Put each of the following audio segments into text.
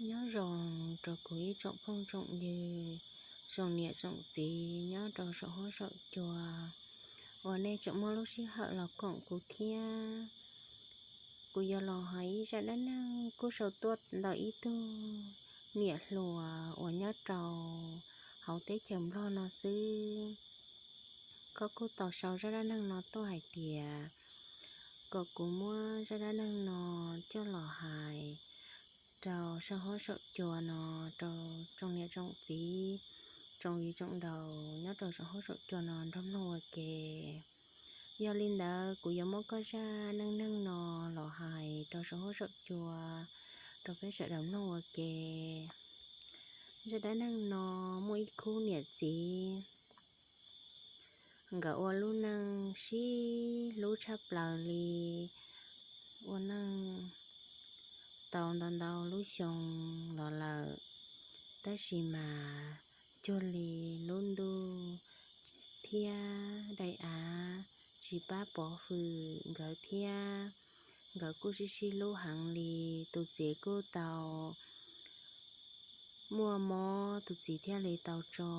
Nyob zoo rau kuv ib tsoom phooj tsoom ywg, tsoom niam tsoom txiv nyob rau saum huab saum cua uas nej tseem muaj lub sij hawm los koom kuv thiab. Kuv yuav los hais ib zaj dab neeg kuj sau tuaj ntawm ib tug niam hluas uas nyob rau hauv teb chaws Nplog no xwb. Koj kuj tau sau zaj dab neeg no tuaj hais tias kom kuv muab zaj dab neeg no coj los hais rau saum huab saum cua no rau tsoom niam tsoom txiv, tsoom viv tsoom ntaus nyob rau saum huab saum cua no nrog mloog ua ke. Yog li ntawd kuv yuav muab koj zaj neej neeg no los hais rau saum huab saum cua rau peb sawv daws mloog ua ke. Zaj dab neeg no muaj ib khub niam txiv, nkawd ua lub neej sib hlub tshaj plaws li, ua neej tau ntau ntau lub xyoo los lawm, tab sis mas cuag li lub ntuj thiab daim av tsis pab pov hwm nkawd thiab. Nkawd kuj sib sib hlub heev li, tus txiv kuj tau muaj mob, tus txiv thiaj li tau tso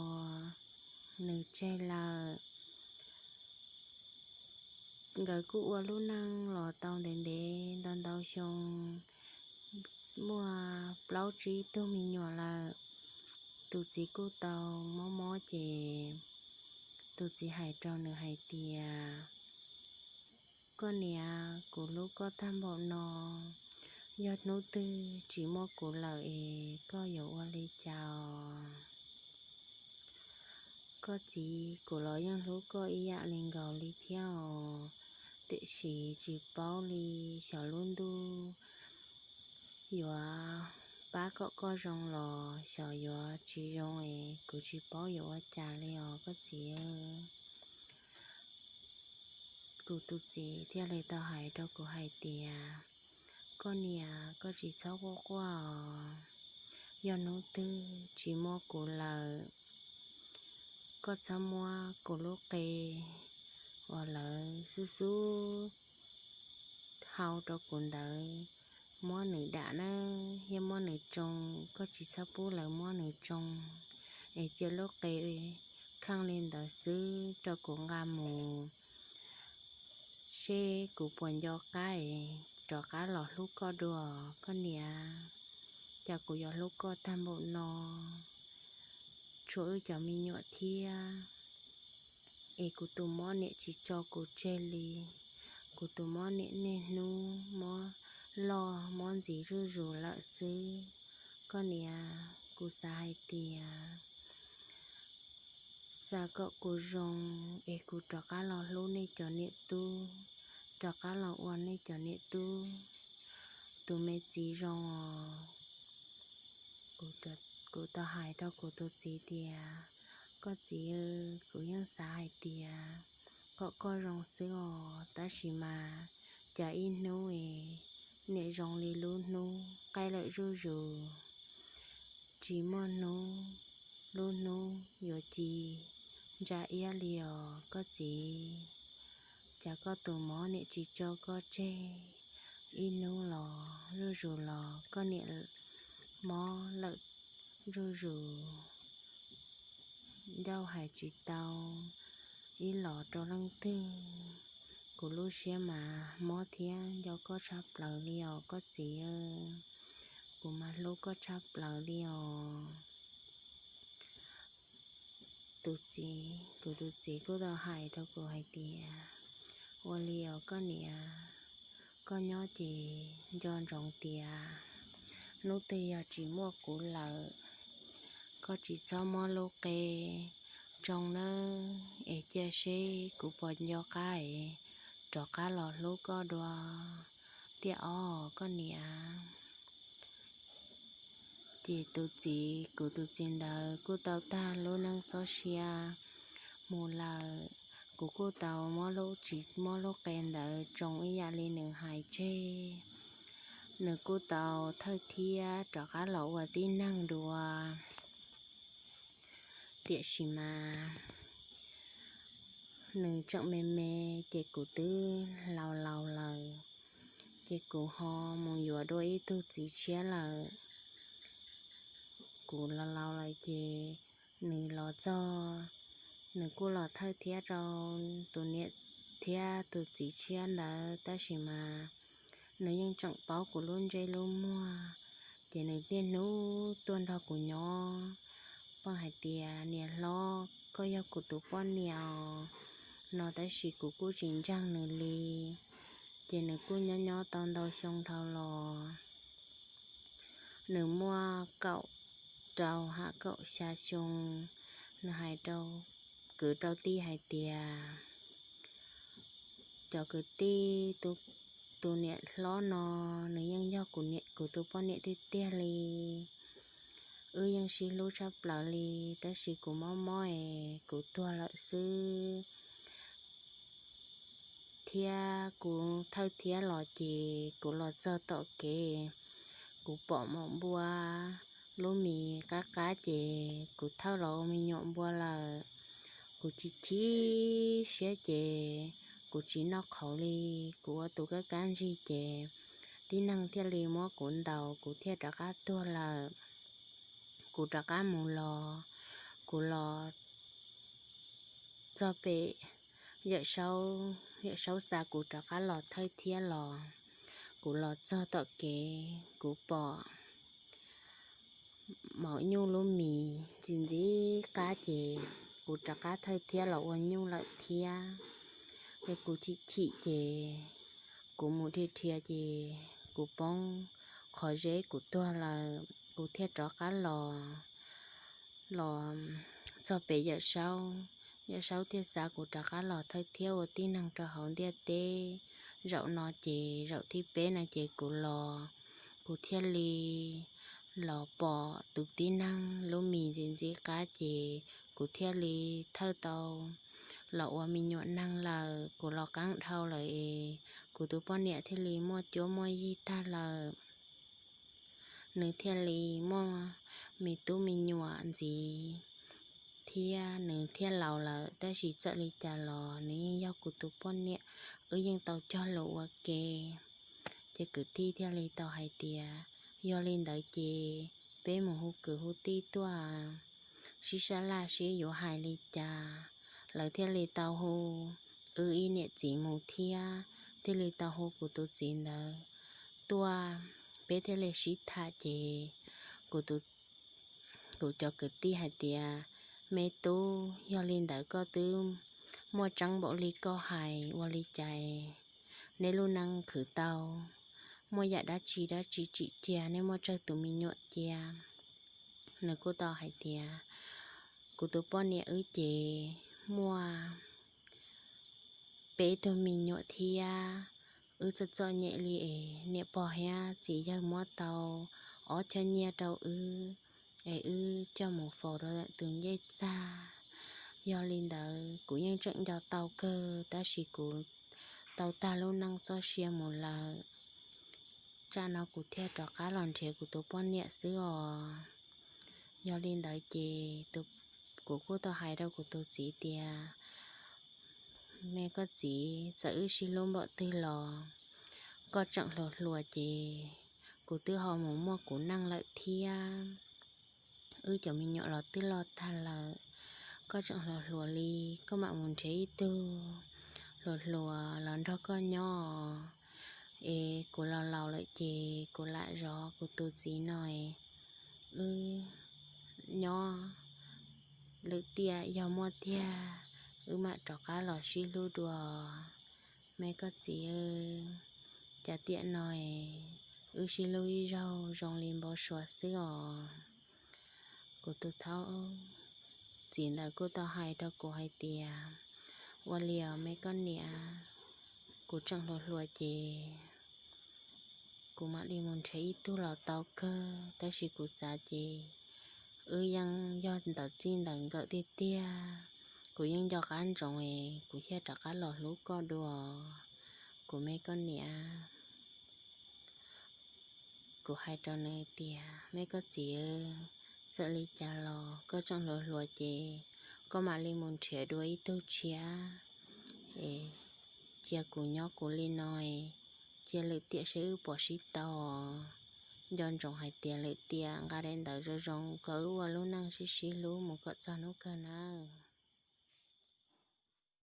nws tseg lawm. Nkawd kuj ua lub neej los tau ntev ntev ntau ntau xyoo, muaj plaub tsib tug me nyuam lawm. Tus txiv kuj tau mob mob ces tus txiv hais rau nws hais tias, koj niam, kuv hlub koj tag npaum no, yog hnub twg tsis muaj kuv lawm es koj yuav ua li cas? Koj txiv, kuv los yeej hlub koj ib yam li nkaus li thiab os, tiam sis tsis paub li xyov lub ntuj yuav pab kom koj zoo los xyov yuav tsis zoo es kuv tsis paub yuav ua cas li os koj txiv. Kuv tus txiv thiaj li tau hais rau kuv hais tias, koj niam, koj tsis txhob quaj quaj os, yog hnub twg tsis muaj kuv lawm, koj txhob muab kuv lub qe uas lawv xub xub hau rau kuv ntawd muab nws dam nawb, thiab muab nws tsoo, koj tsis txhob pub lawv muab nws tsoo, es cia lub qe kheej li ntawd xwb rau kuv nqa mus seb kuv puas nco qab es rov qab los hlub koj dua, koj niam. Cas kuv yuav hlub koj tag npaum no, tshuav wb cov me nyuam thiab, es kuv tus mob niam tsis tso kuv tseg li. Kuv tus mob niam niaj hnub mob loj mob ntxiv zuj zus lawm xwb. Koj niam, kuv xav hais tias xav kom kuv zoo es kuv rov qab los hlub nej cov niam tub, rov qab los ua nej cov niam tub tus me txiv zoo os. Kuv tau hais rau kuv tus txiv tias, koj txiv, kuv yeej xav hais tias kom koj zoo xwb os, tab sis mas cas ib hnub es niam zoo li lub hnub qaij lawm zuj zus, tsis muaj hnub, lub hnub yuav ci ntsa iab li os koj txiv. Cas koj tus mob niam tsis tso koj tseg ib hnub los zuj zus los koj niam mob lawm zuj zus, ncauj hais tsis tau ib los rau leej twg. Kuv lub siab mas mob thiab nco koj tshaj plaws li os koj txiv. Kuv mas hlub koj tshaj plaws li os. Tus txiv, kuv tus txiv kuj tau hais rau kuv hais tias, ua li os koj niam, koj nyob ces nco ntsoov tias hnub twg yog tsis muaj kuv lawm, koj tsis txhob muab lub qe tsoo nawb, es cia seb kuv puas nco qab es rov qab los hlub koj dua thiab os koj niam. Ces tus txiv, kuv tus txiv ntawd kuj tau tag lub neej txoj sia mus lawm. Kuv kuj tau muab lub, tsis muab lub qe ntawd tsoo ib yam li nws hais tseg. Nws kuj tau thawj thiab rov qab los ua tib neeg dua. Tiam sis mas nws tseem me me, ces kuv twb laus laus lawm, ces kuv ho mus yuav dua ib tug txiv tshiab lawm. kuv los laus lawm ces nws los txog, nws kuj los thawj thiab rau tus niam thiab tus txiv tshiab ntawd, tab sis mas nws yeej tseem paub kuv lub ntsej lub muag, ces nws niaj hnub tuaj nrog kuv nyob. Pheej hais tias, niam hlob, koj yog kuv tus poj niam os, no tab sis kuv kuj tsis ntseeg nws li. Ces nws kuj nyob nyob tau ntau xyoo dhau los, nws muaj kaum rau hab kaum xya xyoo, nws hais rau kwv rau tij hais tias, cov kwv tij, tus niam hlob no nws yeej yog kuv tus poj niam tiag tiag li. Wb yeej sib hlub tshaj plaws li, tab sis kuv mob mob es kuv tuag lawm xwb. Thiab kuv thawj thiab los ces kuv los txog tom kev, kuv pom maum npua lub mis qab qab ces kuv thawj los ua me nyuam npua lawm. Kuv chim chim siab ces kuv tsis noj qhauv li. Kuv ua tus kab kab ntsig ces tib neeg thiaj li muab kuv ntaus, kuv thiaj rov qab tuag lawm. Kuv rov qab mus los, kuv los txog pem Yawm Saub, Yawm Saub xa kuv rov qab los thawj thiab los. Kuv los txog tom kev kuv pom maum nyuj lub mis ntxim ntxim qab ces kuv rov qab thawj thiab los ua nyuj lawm thiab. Ces kuv chim chim ces kuv mus dhia dhia ces kuv poob qhov zeb kuv tuag lawm, kuv thiaj rov qab los, los txog pem Yawm Saub. Yawm Saub thiaj xa kuv rov qab los thawj thiab ua tib neeg rau hauv ntiaj teb. Zaum no ces zaum thib peb no ces kuv los, kuv thiaj li los pom tus tib neeg lub mis ntxim ntxim qab ces kuv thiaj li thawj tau los ua me nyuam neeg lawm. Kuv los qeeb dhau lawm es kuv tus poj niam thiaj li muaj cuab muaj yig tag lawm. Nws thiaj li muaj me tub me nyuam ntxiv thiab nws thiaj laus lawm, tab sis txawm li cas los nws yeej yog kuv tus poj niam, wb yeej tau cog lus ua ke. Ces kwv tij thiaj li tau hais tias, yog li ntawd ces peb mus hu kwv hu tij tuaj sib sab laj seb yuav hais li cas. Lawv thiaj li tau hu wb ib niam txiv mus thiab, thiaj li tau hu kuv tus txiv ntawd tuaj, peb thiaj li sib tham ces kuv cov kwv tij hais tias, me tub, yog li ntawd koj twb muaj tseeb npaum li koj hais ua li cas, neb lub neej khwv tau, muaj yam dab tsi dab tsi tsim cia neb muaj tsawg tus me nyuam cia? Nws kuj tau hais tias, kuv tus poj niam wb ces muaj peb tug me nyuam thiab, wb txom txom nyem li es niam pog thiab txiv yawg muab tau ob choj nyiaj rau wb, es wb coj mus faus rau tus ncej txag. Yog li ntawd kuv yeej tseem nco tau kawg, tab sis kuv tau tag lub neej txoj sia mus lawm, tsam no kuv thiaj rov qab los nrhiav kuv tus poj niam xwb os. Yog li ntawd ces kuv kuj tau hais rau kuv tus txiv tias, me koj txiv, txawm wb sib hlub npaum twg los koj tseem hluas hluas ces kuv twb ho mus muaj kuv neej lawm thiab. Wb cov me nyuam los twb loj tag lawm, koj tseem hluas hluas li, koj mam mus nrhiav ib tug hluas hluas los nrog koj nyob. Es kuv los laus lawm ces kuv lam zov kuv tus txiv no, wb nyob lwm tiam yog muaj tiag wb mam rov qab los sib hlub dua, me koj txiv. Cas tiam no wb sib hlub ib zaug zoo li npau suav xwb os. Kuv tus thaub txiv ntawd kuj tau hais rau kuv hais tias, ua li os me koj niam, kuv tseem hluas hluas ces kuv mam li mus nrhiav ib tug los tau kawg, tab sis kuv xav ces wb yeej yog ntawm txij ntawm nkawm tiag tiag. Kuv yeej nco qab ntsoov es kuv thiaj rov qab los hlub koj dua, kuv me koj niam. Kuv hais rau nws tias, me koj txiv, txawm li cas los koj tseem hluas hluas ces koj mam li mus nrhiav dua ib tug tshiab, es cia kuv nyob kuv li no, cia lwm tiam seb wb puas sib tau os. nco ntsoov hais tias lwm tiam nqa daim ntawv zoo zoo kom wb ua lub neej sib sib hlub mus kom txog hnub kawg nawb.